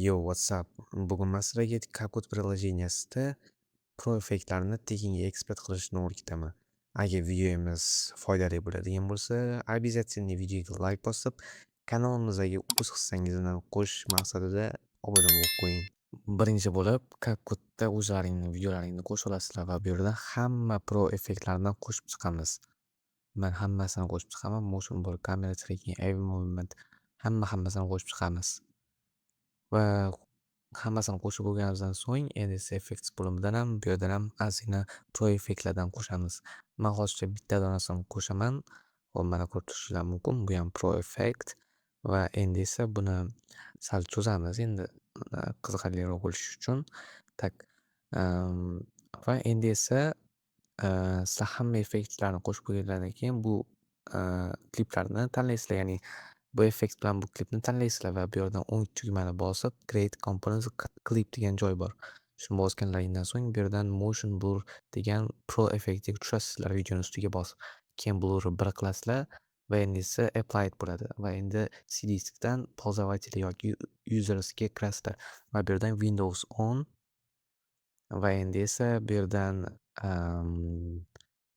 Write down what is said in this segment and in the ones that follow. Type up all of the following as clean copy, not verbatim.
Yo, what's up? Bugun man sizlarga CapCut приложение sida pro effektlarni tekinga eksport qilishni o'rgataman. Agar videomiz foydali bo'ladigan bo'lsa, обязательно videoga layk bosib, kanalimizga o'z hissangizni qo'shish maqsadida obuna bo'lib qo'ying. Birinchi bo'lib CapCutda o'zlaringni videolaringni qo'sha olasizlar va bu yerda hamma pro effektlarni qo'shib chiqamiz. Man hammasini qo'shib chiqaman. Motion blur, camera tracking, eye movement, hamma hammasini qo'shib chiqamiz. Va hammasini qo'shib bo'lganimizdan so'ng endi esa effects bo'limidan ham, bu yerdan ham ozgina pro effektlardan qo'shamiz. Man hozircha bitta donasini qo'shaman. Xo'p, mana ko'rib turishinglar mumkin. Bu ham pro effekt va endi esa buni sal cho'zamiz endi qiziqarliroq bo'lishi uchun. Так, va endi esa sizlar hamma effektlarni qo'shib bo'lganlardan keyin bu kliplarni tanlaysizlar, ya'ni bu effekt bilan bu klipni tanlaysizlar va bu yerdan o'ng tugmani bosib, "Create components clip" degan joy bor. Shuni bosganlaringdan so'ng bu yerdan motion blur degan pro effektga tushasizlar videoni ustiga bosib. Keyin blurni 1 qilasizlar va endi esa applied bo'ladi va endi C diskdan пользователь yoki usersga kirasizlar va bu yerdan Windows 10 va endi esa bu yerdan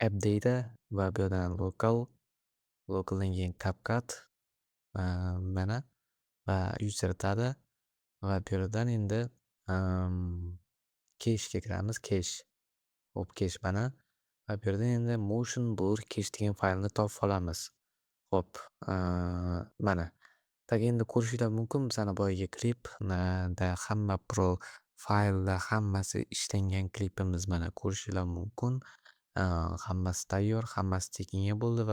app data va bu yerdan local, localdan keyin CapCut, mana, va user data va bu yerdan endi cache'ga kiramiz, cache. Xo'p, cache mana, va bu yerdan endi motion blur cache degan faylni topib olamiz. Xo'p, mana. Так, endi ko'rishinglar mumkin, bizani boyagi klipda hamma pro fayllar hammasi ishlangan klipimiz, mana, ko'rishinglar mumkin. Hammasi tayyor, hammasi tekinga bo'ldi va